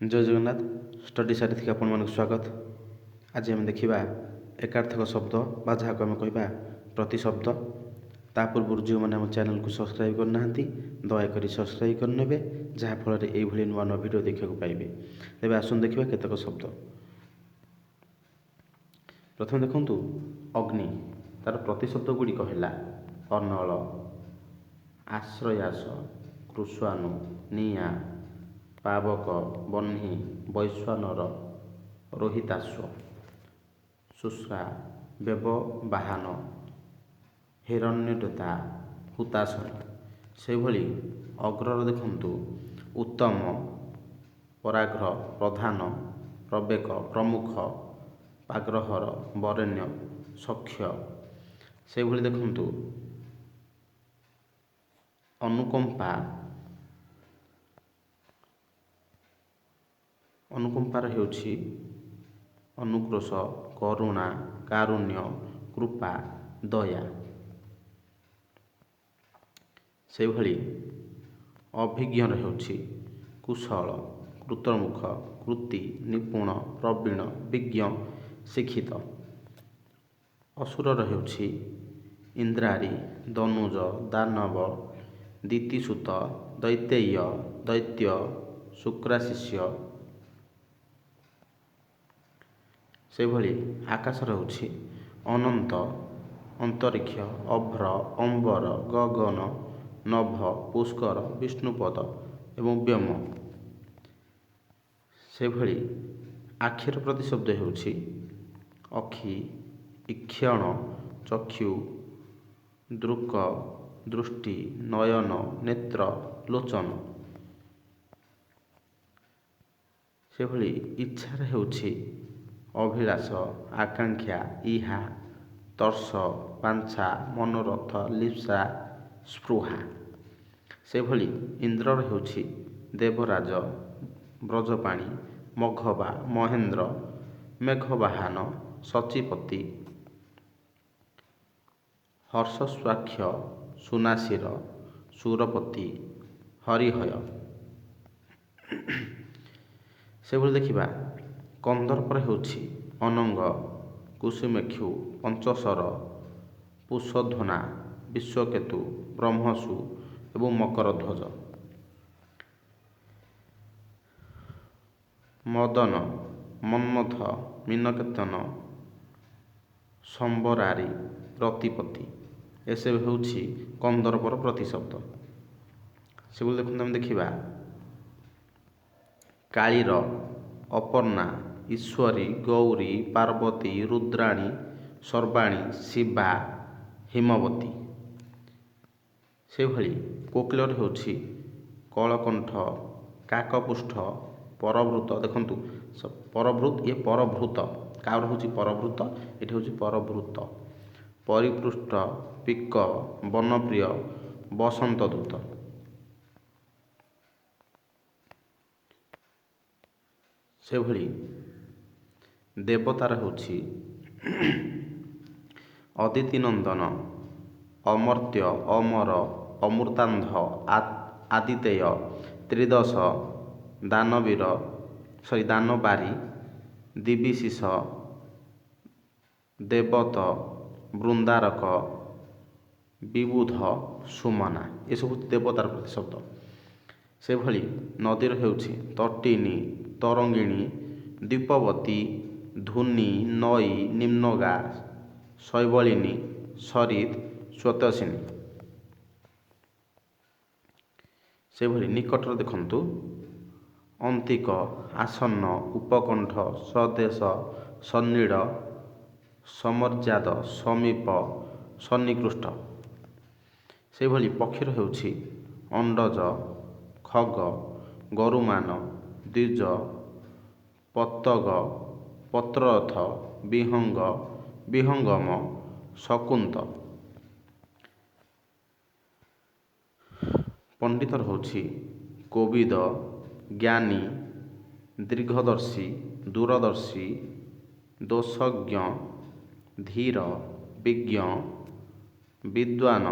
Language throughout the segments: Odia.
ଜୟ ଜଗନ୍ନାଥ। ଷ୍ଟଡି ସାରିଥିକି ଆପଣମାନଙ୍କୁ ସ୍ୱାଗତ। ଆଜି ଆମେ ଦେଖିବା ଏକାର୍ଥକ ଶବ୍ଦ ବା ଯାହାକୁ ଆମେ କହିବା ପ୍ରତିଶବ୍ଦ। ତା ପୂର୍ବରୁ ଯେଉଁମାନେ ଆମ ଚ୍ୟାନେଲକୁ ସବସ୍କ୍ରାଇବ୍ କରିନାହାନ୍ତି, ଦୟାକରି ସବସ୍କ୍ରାଇବ୍ କରିନେବେ, ଯାହାଫଳରେ ଏଇଭଳି ନୂଆ ନୂଆ ଭିଡ଼ିଓ ଦେଖିବାକୁ ପାଇବେ। ତେବେ ଆସନ୍ତୁ ଦେଖିବା କେତେକ ଶବ୍ଦ। ପ୍ରଥମେ ଦେଖନ୍ତୁ ଅଗ୍ନି, ତାର ପ୍ରତିଶବ୍ଦ ଗୁଡ଼ିକ ହେଲା ଅନଳ, ଆଶ୍ରୟାସ, କୃଷ୍ୱାନୁ, ନିଆଁ, ପାବକ, ବହ୍ନି, ବୈଶ୍ୱାନର, ରୋହିତାଶ୍ୱ, ଶୁଶ୍ରା, ବ୍ୟବବାହନ, ହିରଣ୍ୟଦତା, ହୁତାଶନ। ସେହିଭଳି ଅଗ୍ରର ଦେଖନ୍ତୁ ଉତ୍ତମ, ପରାଗ୍ର, ପ୍ରଧାନ, ପ୍ରବେକ, ପ୍ରମୁଖ, ପାଗ୍ରହର, ବରେଣ୍ୟ, ସଖ୍ୟ। ସେହିଭଳି ଦେଖନ୍ତୁ ଅନୁକମ୍ପା, ଅନୁକମ୍ପାର ହେଉଛି ଅନୁକ୍ରୋଶ, କରୁଣା, କାରୁଣ୍ୟ, କୃପା, ଦୟା। ସେହିଭଳି ଅଭିଜ୍ଞର ହେଉଛି କୁଶଳ, କୃତମୁଖ, କୃତି, ନିପୁଣ, ପ୍ରବୀଣ, ବିଜ୍ଞ, ଶିକ୍ଷିତ। ଅସୁରର ହେଉଛି ଇନ୍ଦ୍ରାରୀ, ଦନୁଜ, ଦାନବ, ଦିତିସୁତ, ଦୈତେୟ, ଦୈତ୍ୟ, ଶୁକ୍ରାଶିଷ୍ୟ। ସେହିଭଳି ଆକାଶ ହେଉଛି ଅନନ୍ତ, ଅନ୍ତରିକ୍ଷ, ଅଭ୍ର, ଅମ୍ବର, ଗଗନ, ନଭ, ପୁଷ୍କର, ବିଷ୍ଣୁପଦ ଏବଂ ବ୍ୟୋମ। ସେହିଭଳି ଆଖିର ପ୍ରତିଶବ୍ଦ ହେଉଛି ଅକ୍ଷି, ଈକ୍ଷଣ, ଚକ୍ଷୁ, ଦୃକ, ଦୃଷ୍ଟି, ନୟନ, ନେତ୍ର, ଲୋଚନ। ସେଭଳି ଇଚ୍ଛାର ହେଉଛି ଅଭିଳାଷ, ଆକାଂକ୍ଷା, ଇହା, ତର୍ଷ, ବାଞ୍ଛା, ମନୋରଥ, ଲିପ୍ସା, ସ୍ପୃହା। ସେଭଳି ଇନ୍ଦ୍ରର ହେଉଛି ଦେବରାଜ, ବ୍ରଜପାଣି, ମଘବା, ମହେନ୍ଦ୍ର, ମେଘବାହନ, ସଚିପତି, ହର୍ଷସ୍ୱାକ୍ଷ, ସୁନାଶିର, ସୁରପତି, ହରିହୟ। ସେଭଳି ଦେଖିବା କନ୍ଦର୍ପର ହେଉଛି ଅନଙ୍ଗ, କୁସୁମେକ୍ଷୁ, ପଞ୍ଚଶର, ପୁଷଧ୍ୱନା, ବିଶ୍ୱକେତୁ, ବ୍ରହ୍ମସୁ ଏବଂ ମକରଧ୍ୱଜ। ମଦନ, ମନ୍ମଥ, ମୀନକେତନ, ସମ୍ବରାରି, ରତିପତି, ଏସବୁ ହେଉଛି କନ୍ଦର୍ପର ପ୍ରତିଶବ୍ଦ। ସେଭଳି ଦେଖନ୍ତୁ ଆମେ ଦେଖିବା କାଳୀର ଅପର୍ଣ୍ଣା, ଈଶ୍ୱରୀ, ଗୌରୀ, ପାର୍ବତୀ, ରୁଦ୍ରାଣୀ, ସର୍ବାଣୀ, ଶିବା, ହିମବତୀ। ସେଭଳି କୋକିଳର ହେଉଛି କଳକଣ୍ଠ, କାକପୃଷ୍ଠ, ପରଭୃତ। ଦେଖନ୍ତୁ ପରଭୃତ, ଇଏ ପରଭୃତ, କାହାର ହେଉଛି ପରଭୃତ, ଏଠି ହେଉଛି ପରଭୃତ, ପରିପୃଷ୍ଠ, ପିକ, ବନପ୍ରିୟ, ବସନ୍ତ ଦୂତ। ସେଭଳି ଦେବତାର ହେଉଛି ଅଦିତି ନନ୍ଦନ, ଅମର୍ତ୍ୟ, ଅମର, ଅମୃତାନ୍ଧ, ଆଦିତେୟ, ତ୍ରିଦଶ, ଦାନବୀର ସରି ଦାନବାରୀ, ଦିବିଶିଷ, ଦେବତ, ବୃନ୍ଦାରକ, ବିବୁଧ, ସୁମନା, ଏସବୁ ଦେବତାର ପ୍ରତିଶବ୍ଦ। ସେଭଳି ନଦୀର ହେଉଛି ତଟିନୀ, ତରଙ୍ଗିଣୀ, ଦ୍ୱୀପବତୀ, ଧୁନି, ନଈ, ନିମ୍ନଗା, ଶୈବଳିନୀ, ସରିତ, ସ୍ୱତସିନୀ। ସେଭଳି ନିକଟରେ ଦେଖନ୍ତୁ ଅନ୍ତିକ, ଆସନ୍ନ, ଉପକଣ୍ଠ, ସ୍ୱଦେଶ, ସନ୍ନିଡ଼, ସମର୍ଯ୍ୟାଦ, ସମୀପ, ସନ୍ନିକୃଷ୍ଟ। ସେଭଳି ପକ୍ଷୀର ହେଉଛି ଅଣ୍ଡଜ, ଖଗ, ଗରୁମାନ, ଦ୍ୱିଜ, ପତଗ, ପତ୍ରରଥ, ବିହଙ୍ଗ, ବିହଙ୍ଗମ, ଶକୁନ୍ତ। ପଣ୍ଡିତର ହେଉଛି କୋବିଦ, ଜ୍ଞାନୀ, ଦୀର୍ଘଦର୍ଶୀ, ଦୂରଦର୍ଶୀ, ଦୋଷଜ୍ଞ, ଧୀର, ବିଜ୍ଞ, ବିଦ୍ୱାନ,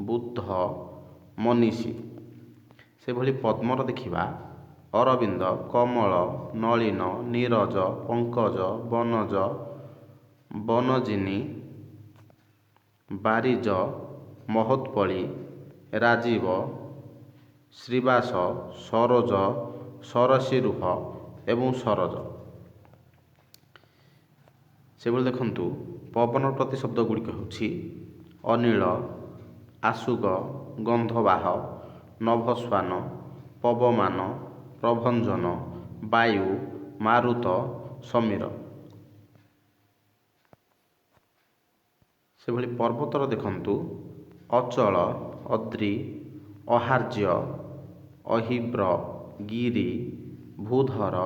ବୁଦ୍ଧ, ମନୀଷୀ। ସେଭଳି ପଦ୍ମର ଦେଖିବା ଅରବିନ୍ଦ, କମଳ, ନଳିନ, ନୀରଜ, ପଙ୍କଜ, ବନଜ, ବନଜିନୀ, ବାରିଜ, ମହୋତ୍ପଳୀ, ରାଜୀବ, ଶ୍ରୀବାସ, ସରୋଜ, ସରସିରୁହ ଏବଂ ସରୋଜ। ସେଭଳି ଦେଖନ୍ତୁ, ପବନର ପ୍ରତିଶବ୍ଦ ଗୁଡ଼ିକ ହେଉଛି ଅନିଳ, ଆଶୁଗ, ଗନ୍ଧବାହ, ନଭସ୍ୱାନ, ପବମାନ, ପ୍ରଭଞ୍ଜନ, ବାୟୁ, ମାରୁତ, ସମୀର। ସେଭଳି ପର୍ବତର ଦେଖନ୍ତୁ, ଅଚଳ, ଅଦ୍ରି, ଅହାର୍ଯ୍ୟ, ଅହିବ୍ର, ଗିରି, ଭୂଧର,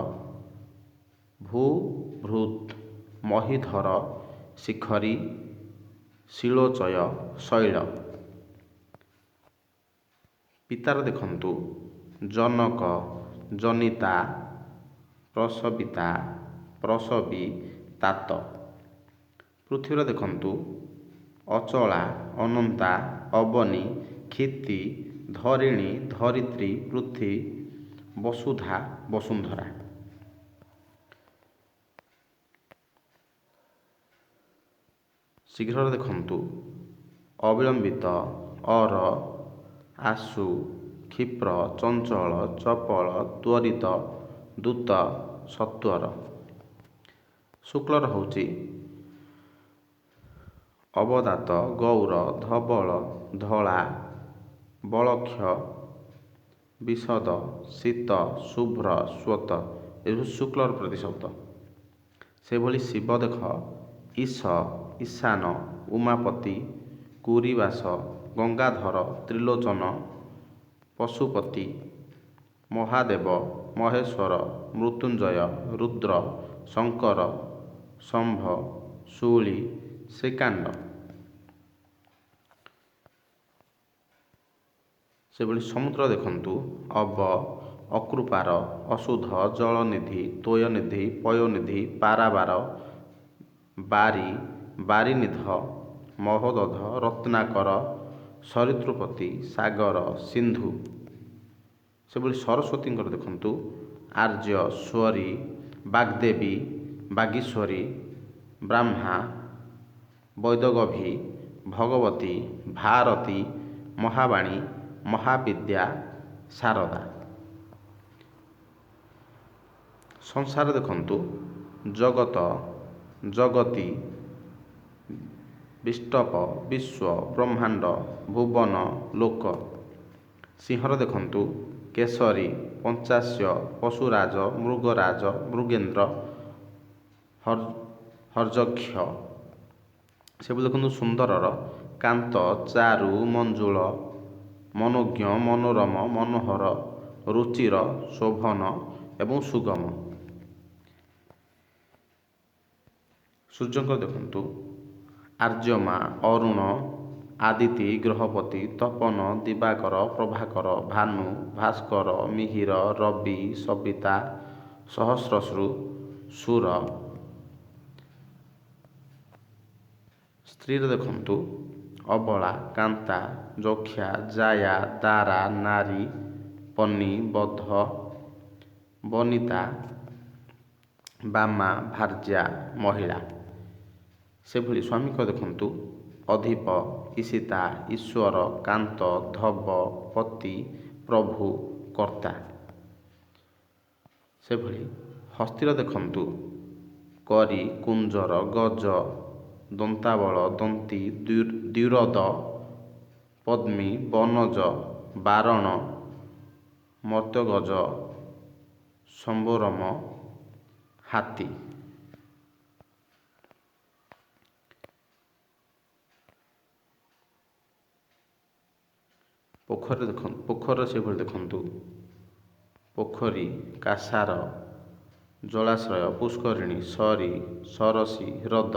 ଭୂଭୃତ୍, ମହୀଧର, ଶିଖରୀ, ଶିଳୋଚୟ, ଶୈଳ। ପିତାର ଦେଖନ୍ତୁ, ଜନକ, ଜନିତା, ପ୍ରସବିତା, ପ୍ରସବୀ, ତାତ। ପୃଥିବୀର ଦେଖନ୍ତୁ, ଅଚଳା, ଅନନ୍ତା, ଅବନୀ, କ୍ଷିତି, ଧରିଣୀ, ଧରିତ୍ରୀ, ପୃଥ୍ୱୀ, ବସୁଧା, ବସୁନ୍ଧରା। ଶୀଘ୍ର ଦେଖନ୍ତୁ, ଅବିଳମ୍ବିତ, ଅର, ଆଶୁ, କ୍ଷିପ୍ର, ଚଞ୍ଚଳ, ଚପଳ, ତ୍ୱରିତ, ଦ୍ରୁତ, ସତ୍ୱର। ଶୁକ୍ଳର ହେଉଛି ଅବଦାତ, ଗୌର, ଧବଳ, ଧଳା, ବଳକ୍ଷ, ବିଶଦ, ଶୀତ, ଶୁଭ୍ର, ସ୍ୱତ। ଏସବୁ ଶୁକ୍ଳର ପ୍ରତିଶବ୍ଦ। ସେଭଳି ଶିବ ଦେଖ, ଈଶ, ଈଶାନ, ଉମାପତି, କୁରିବାସ, ଗଙ୍ଗାଧର, ତ୍ରିଲୋଚନ, ପଶୁପତି, ମହାଦେବ, ମହେଶ୍ୱର, ମୃତ୍ୟୁଞ୍ଜୟ, ରୁଦ୍ର, ଶଙ୍କର, ଶମ୍ଭ, ଶୂଳୀ, ଶ୍ରୀକାଣ୍ଡ। ସେଭଳି ସମୁଦ୍ର ଦେଖନ୍ତୁ, ଅବ, ଅକୃପାର, ଅଶୁଦ୍ଧ, ଜଳନିଧି, ତୋୟନିଧି, ପୟୋନିଧି, ପାରାବାର, ବାରି, ବାରିନିଧ, ମହୋଦଧ, ରତ୍ନାକର, ସରିତୃପତି, ସାଗର, ସିନ୍ଧୁ। ସେଭଳି ସରସ୍ୱତୀଙ୍କର ଦେଖନ୍ତୁ, ଆର୍ଯ୍ୟ, ସ୍ୱରୀ, ବାଗ୍ଦେବୀ, ବାଗୀଶ୍ୱରୀ, ବ୍ରାହ୍ମା, ବୈଦଗଭୀ, ଭଗବତୀ, ଭାରତୀ, ମହାବାଣୀ, ମହାବିଦ୍ୟା, ଶାରଦା। ସଂସାର ଦେଖନ୍ତୁ, ଜଗତ, ଜଗତୀ, ବିଷ୍ଟପ, ବିଶ୍ୱ, ବ୍ରହ୍ମାଣ୍ଡ, ଭୁବନ, ଲୋକ। ସିଂହର ଦେଖନ୍ତୁ, କେଶରୀ, ପଞ୍ଚାସ୍ୟ, ପଶୁରାଜ, ମୃଗରାଜ, ମୃଗେନ୍ଦ୍ର, ହର୍ଯକ୍ଷ। ସେଭଳି ଦେଖନ୍ତୁ ସୁନ୍ଦରର କାନ୍ତ, ଚାରୁ, ମଞ୍ଜୁଳ, ମନୋଜ୍ଞ, ମନୋରମ, ମନୋହର, ରୁଚିର, ଶୋଭନ ଏବଂ ସୁଗମ। ସୂର୍ଯ୍ୟଙ୍କର ଦେଖନ୍ତୁ, ଆର୍ଯ୍ୟମା, ଅରୁଣ, ଆଦିତି, ଗ୍ରହପତି, ତପନ, ଦିବାକର, ପ୍ରଭାକର, ଭାନୁ, ଭାସ୍କର, ମିହିର, ରବି, ସବିତା, ସହସ୍ରଶ୍ରୁ, ସୁର। ସ୍ତ୍ରୀର ଦେଖନ୍ତୁ, ଅବଳା, କାନ୍ତା, ଯକ୍ଷା, ଜାୟା, ଦାରା, ନାରୀ, ପନି, ବଧ, ବନିତା, ବାମା, ଭାର୍ଯ୍ୟା, ମହିଳା। ସେଭଳି ସ୍ୱାମୀଙ୍କ ଦେଖନ୍ତୁ, ଅଧିପ, ଈଶିତା, ଈଶ୍ୱର, କାନ୍ତ, ଧବ, ପତି, ପ୍ରଭୁ, କର୍ତ୍ତା। ସେଭଳି ହସ୍ତୀର ଦେଖନ୍ତୁ, କରି, କୁଞ୍ଜର, ଗଜ, ଦନ୍ତାବଳ, ଦନ୍ତୀ, ଦ୍ୱିରଦ, ପଦ୍ମୀ, ବନଜ, ବାରଣ, ମର୍ତ୍ତ୍ୟଗଜ, ସମ୍ବରମ, ହାତୀ। ପୋଖରୀରେ ଦେଖନ୍ତୁ, ପୋଖରୀର ସେଭଳି ଦେଖନ୍ତୁ, ପୋଖରୀ, କାସାର, ଜଳାଶ୍ରୟ, ପୁଷ୍କରିଣୀ, ସରି, ସରସୀ, ହ୍ରଦ।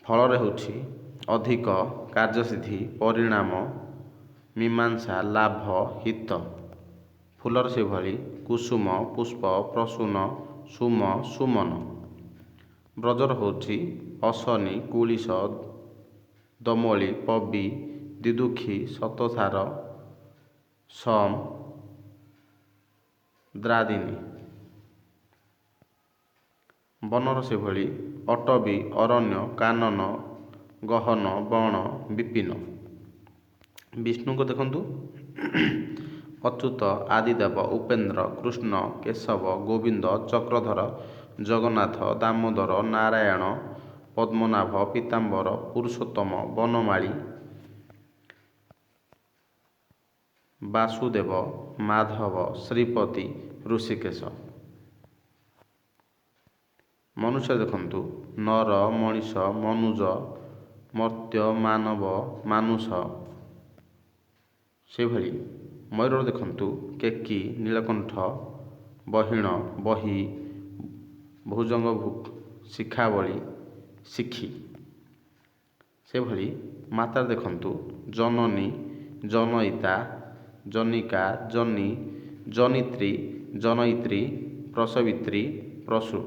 ଫଳରେ ହେଉଛି ଅଧିକ, କାର୍ଯ୍ୟସିଦ୍ଧି, ପରିଣାମ, ମୀମାଂସା, ଲାଭ, ହିତ। ଫୁଲର ସେଭଳି କୁସୁମ, ପୁଷ୍ପ, ପ୍ରସୂନ, ସୁମ, ସୁମନ। ବ୍ରଜର ହେଉଛି ଅଶନି, କୁଳିଶ, ଦମୋଳି, ପବି, ଦିଦୁଖୀ, ଶତସାର, ସମ୍, ଦ୍ରାଦିନୀ। ବନର ସେଭଳି ଅଟବୀ, ଅରଣ୍ୟ, କାନନ, ଗହନ, ବଣ, ବିପିନ। ବିଷ୍ଣୁଙ୍କ ଦେଖନ୍ତୁ ଅଚ୍ୟୁତ, ଆଦିଦେବ, ଉପେନ୍ଦ୍ର, କୃଷ୍ଣ, କେଶବ, ଗୋବିନ୍ଦ, ଚକ୍ରଧର, ଜଗନ୍ନାଥ, ଦାମୋଦର, ନାରାୟଣ, ପଦ୍ମନାଭ, ପୀତାମ୍ବର, ପୁରୁଷୋତ୍ତମ, ବନମାଳୀ, ବାସୁଦେବ, ମାଧବ, ଶ୍ରୀପତି, ଋଷିକେଶ। ମନୁଷ୍ୟ ଦେଖନ୍ତୁ ନର, ମଣିଷ, ମନୁଜ, ମର୍ତ୍ତ୍ୟ, ମାନବ, ମାନୁଷ। ସେଭଳି ମୟୂର ଦେଖନ୍ତୁ କେକି, ନୀଳକଣ୍ଠ, ବହିଣ, ବହି, ଭୁଜଙ୍ଗ, ଶିଖାବଳୀ, ଶିଖି। ସେଭଳି ମାତା ଦେଖନ୍ତୁ ଜନନୀ, ଜନୟିତା, ଜନିକା, ଜନି, ଜନିତ୍ରୀ, ଜନୟିତ୍ରୀ, ପ୍ରସବିତ୍ରୀ, ପ୍ରସୁ।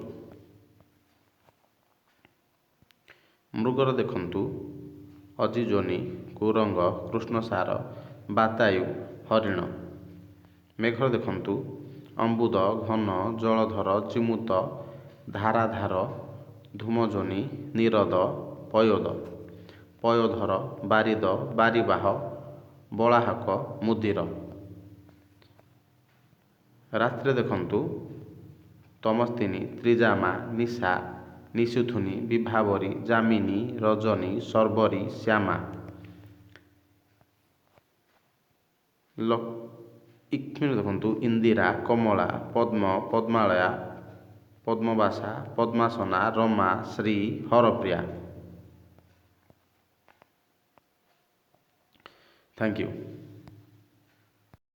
ମୃଗର ଦେଖନ୍ତୁ ଅଜିଜୋନି, କୁରଙ୍ଗ, କୃଷ୍ଣସାର, ବାତାୟୁ, ହରିଣ। ମେଘର ଦେଖନ୍ତୁ ଅମ୍ବୁଦ, ଘନ, ଜଳଧର, ଜିମୂତ, ଧାରାଧାର, ଧୂମଯୋନି, ନୀରଦ, ପୟୋଦ, ପୟୋଧର, ବାରିଦ, ବାରିବାହ, ବଳାହକ, ମୁଦିର। ରାତ୍ରିରେ ଦେଖନ୍ତୁ ତମସ୍ତିନୀ, ତ୍ରିଜାମା, ନିଶା, ନିଶୁଥୁନି, ବିଭାବରୀ, ଯାମିନୀ, ରଜନୀ, ଶର୍ବରୀ, ଶ୍ୟାମା। ଇକ୍ଷ୍ମୀର ଦେଖନ୍ତୁ ଇନ୍ଦିରା, କମଳା, ପଦ୍ମ, ପଦ୍ମାଳୟା, ପଦ୍ମବାସା, ପଦ୍ମାସନା, ରମା, ଶ୍ରୀ, ହରପ୍ରିୟା। Thank you.